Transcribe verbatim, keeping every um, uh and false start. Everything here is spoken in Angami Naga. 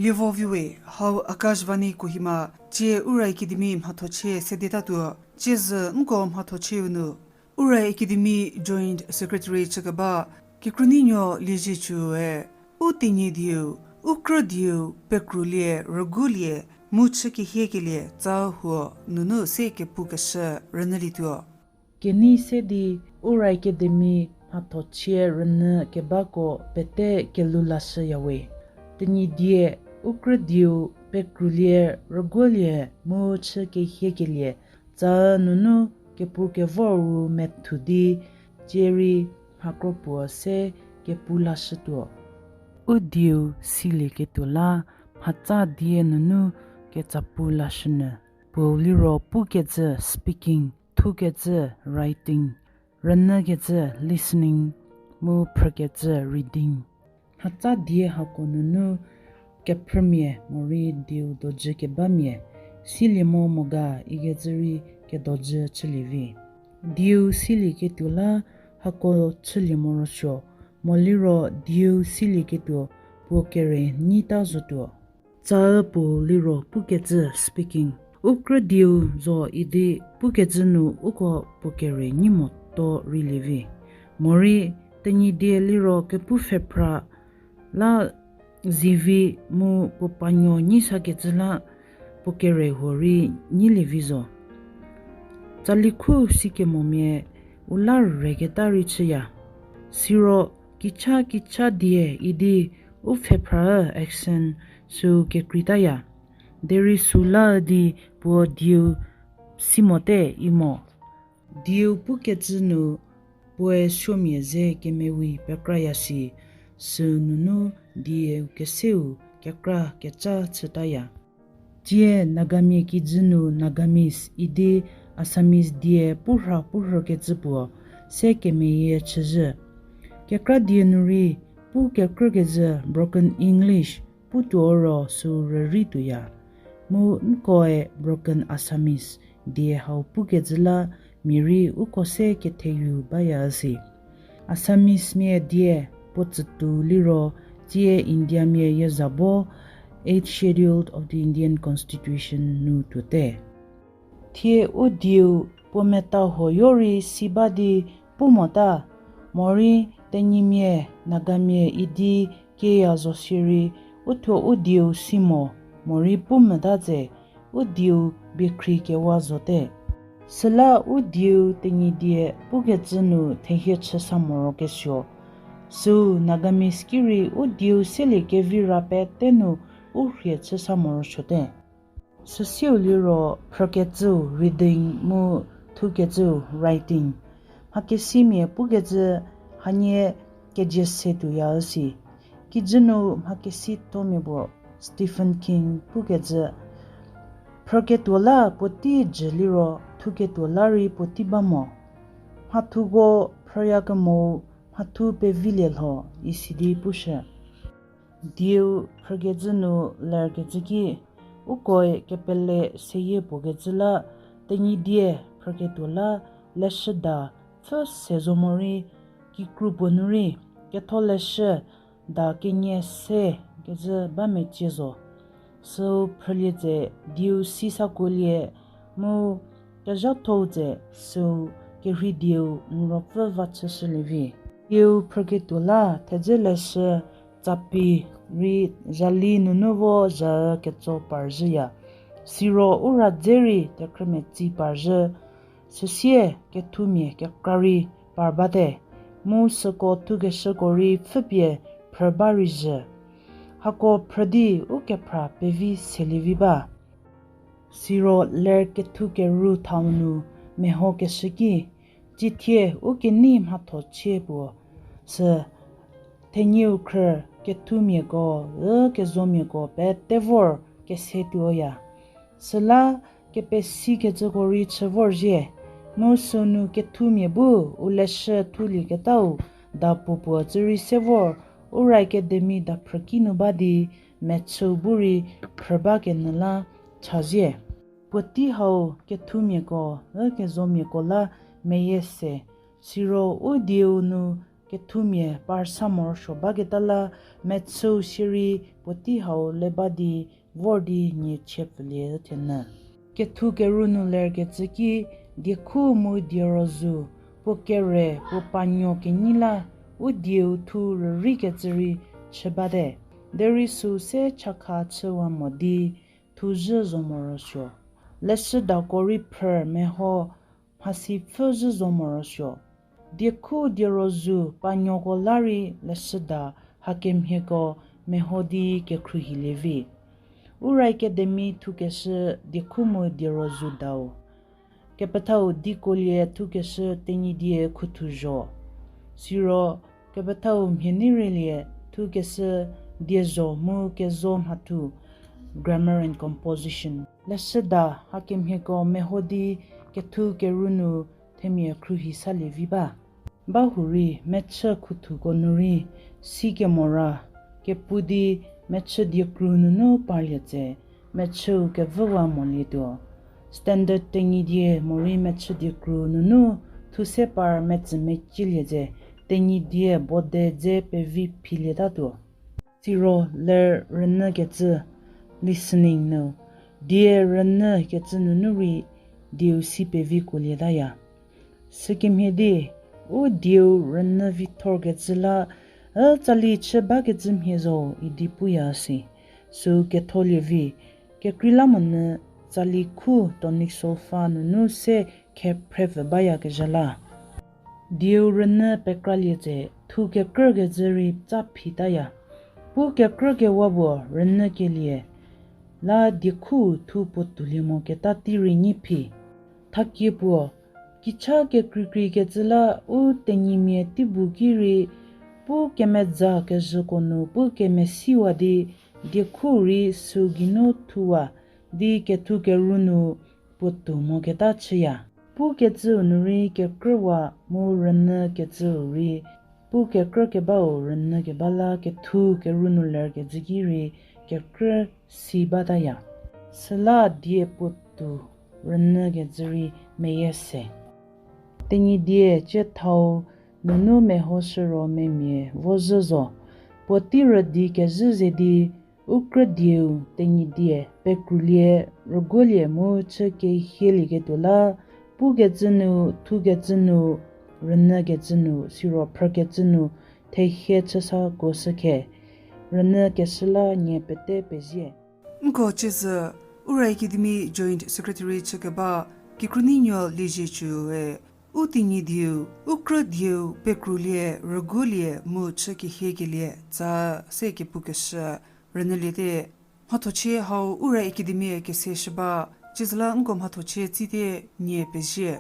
Lievo viwe, hau Akashvani Kohima, tsie Ura Academy mhathochie sedetatuo, tsie zü nko mhathochieu nu. Ura Academy Joint Secretary chükeba, Kekreinuo Liezietsuoe, u Tenyidie, u krüdieu, pekrulie, rüguolie, mu chü kehiekelie, tsa huo, nunu se kepukeshü rünyülietuo. Kenei se di Ura Academy mhathochie rünyü kebako pete kelhou lashüyawe. Tenyidie, u krüdieu, pekrulie, rüguolie, mu chü kehiekelie, tsa nunu kepu kevoru methu di, tsie rei mhakro puo se kepu lashütuo. U dieu silieketuo la mhatsa die nunu ketsapu lashünyü. Puou liro pukecü speaking, thukecü writing, rünyükecü listening, mu phrükecü reading. Mhatsa die hako nunu kephrümia morei dieu dojü kebamia, silie mo mo ga ikecü rei kedojü chülie vi. Dieu silieketuo la hako chülie morosuo, mo liro dieu silieketuo puo kere nyita zotuo. Tsa puo liro pukecü speaking. U krüdieu zo idi pukecü nu uko puo kere nyi motuo rei lie vi. Morei Tenyidie liro kepu pfhephra la zivi mu puo panuo nyi sakecü la puo kere huo rei nyilie vi zo. Tsali khu sikemomia u la reketa rei chüya. Siro kicha kicha die idi u pfhephrau accent süu kekreitaya. Derei süla di puo dieu si mote imo. Dieu pukecü nu puoe suomia ze kemevi pekraya si, süu nunu dieu keseu kekra keca chütaya. Tie Nagamia kijü nu Nagamese idi Assamese die purha purhükecü puo se kemeyie chüzhü. Kekra die nu rei pu kekrükezhü broken English putuo ro süu rürei tuoya. Mu nkoe broken Assamese die hau pukecü la mia rei uko se ketheyu baya si. Assamese mia die puo tsütuo liro tie Indiamia yeza bo Eighth Schedule of the Indian Constitution nu tuote. Thie u dieu puo meta huoyo rei si ba di pu mota, morei Tenyimia, Nagamia idi kieya zo sirei, uthuo u dieu si mo, morei pu mota tse, u dieu biekhri kewa zote. Süla u dieu Tenyidie pukecü nu thehie chü sa morokesuo. Süu Nagamese ki rei u dieu selie kevi ra pete nu u rhie chü sa morosuote. Süsieu liro phrükecüu reading mu thukecüu writing. Mhakesimia pukecü hanie kejiese tuoya üsi. Kijü nu mhakesithomia puo Stephen King pukecü, phrüketuo la puotei jü liro thuketuo la rei puotei ba mo. Mhathuko phrüyakemou mhathu pevilie lho, isidi pushü. Dieu phrükecü nu lerkecü ki, ukoe kepele seyie puokecü la, Tenyidie phrüketuo la leshüda pfü se zo morei, kikru puo nu rei, ketholeshü da kenie se kecü ba mecie zo. Süu phrülie tse dieu si sakuolie mu kezhathou tse süu kerhei dieu n ruopfü va chüshülie vi. Dieu phrüketuo la thedze leshü tsapi rei zhali nunu vo zha ketso parzhüya. Siro u ra dze rei tekhrümetsi parzhü, süsie kethumia kekra rei par bate, mu süko thukeshüko rei pfhüpie phrü ba rei zhü. Hako phrü di u kephra pevi selie vi ba. Siro ler kethu keru thau nu mehokeshü ki, cithie u kenei mhatho chie puo, sü thenieu khrü kethumiako, ü kezomiako pete vor kese tuoya. Süla kepesikecüko rei chü vorzhie, mu sünu kethumia bu u leshü thulieketau dapuo puo tsü rei se vor, Ura Academy daphrüki nu ba di mechüu bu rei phrü bakenyü la chazhie. Puotei hau kethumiako, ü kezomiako la meyie se, siro u dieu nu kethumia par sa morosuo baketa la, mechüu sierei puotei hau le ba di vor di nie chie pfülie thenyü. Kethu keru nu lerkecü ki, diekhu mu dierozu, puo kere puo panuo kenyi la, u dieu thu rüreikecü rei chü bate. Derei süu se chakha chüwa mo di, thu zhü zo morosuo. Leshüdako rei phrü meho mhasi pfhü zhü zo morosuo. Diekhu dierozu panuoko la rei leshüda hakemhieko meho di kekhruohilie vi. Ura Academy thukeshü diekhu mu dierozu dau. Kepethau dikolie thukeshü Tenyidie khuthu zho. Siro kepethau mhie neirelie thukeshü diezho mu kezo mhathu, grammar and composition. Leshüda hakemhieko meho di kethu keru nu themia khruohi salie vi ba. Bahurei mechü khuthuko nu rei sikemora kepu di mechü diekru nunu parlie tse, mechüu kevüwa molietuo. Standard Tenyidie morei mechü diekru nunu thuse par metsümecülie tse, Tenyidie bode dze pevi philietatuo. Siro ler rünyükecü, listening nu, die rünyükecü nunu rei dieu si pevikuolietaya. Sükemhie di, u dieu rünyü vithorkecü la, ü tsali chü bakecü mhie zo idi puya si. Süu ketholie vi, kekreilamonyü tsali khu tonic solfa nunu se khephre pfü bayakezha la. Dieu rünyü pekralie tse thu kekrükecü rei tsa phitaya. Pu kekrükewa puo rünyükelie la diekhu thu puo toulie moketa tei rei nyi phi. Thakie puo, kicha kekreikreikecü la u Tenyimia teibu ki rei pu kemedza kezhüko nu pu kemesiwa di diekhu rei süu geinu thuwa di kethu keru nu puo tou moketa chüya. Pukecüu nu rei kekrüwa mu rünyükecüu rei, pu kekrükebau rünyükeba la kethu keru nu lerkecü ki rei kekrü si bataya. Süla die puo tou rünyükecü rei meyie se. Tenyidie ciethau nunu mehoshü ro memia vozhü zo. Puotei rüdi kezhü ze di, u krü dieu Tenyidie pekrulie, rüguolie mu chü kehielieketuo la, pukecü nu, thukecü nu, rünyükecü nu, siro phrükecü nu, thehie chüsa kuoshü khe. Rünyükeshü la nie pete pezie. Nko ciezü, Ura Academy Joint Secretary chükeba, Kikrunyünuo Liezietsuoe, u Tenyidieu, u krü dieu pekrulie, rüguolie mu chü kehiekelie tsa se kepukeshü rünyüliete. Mhathochie hau Ura Academy keseshü ba, ciezü la nko mhathochie tsite nie pezie.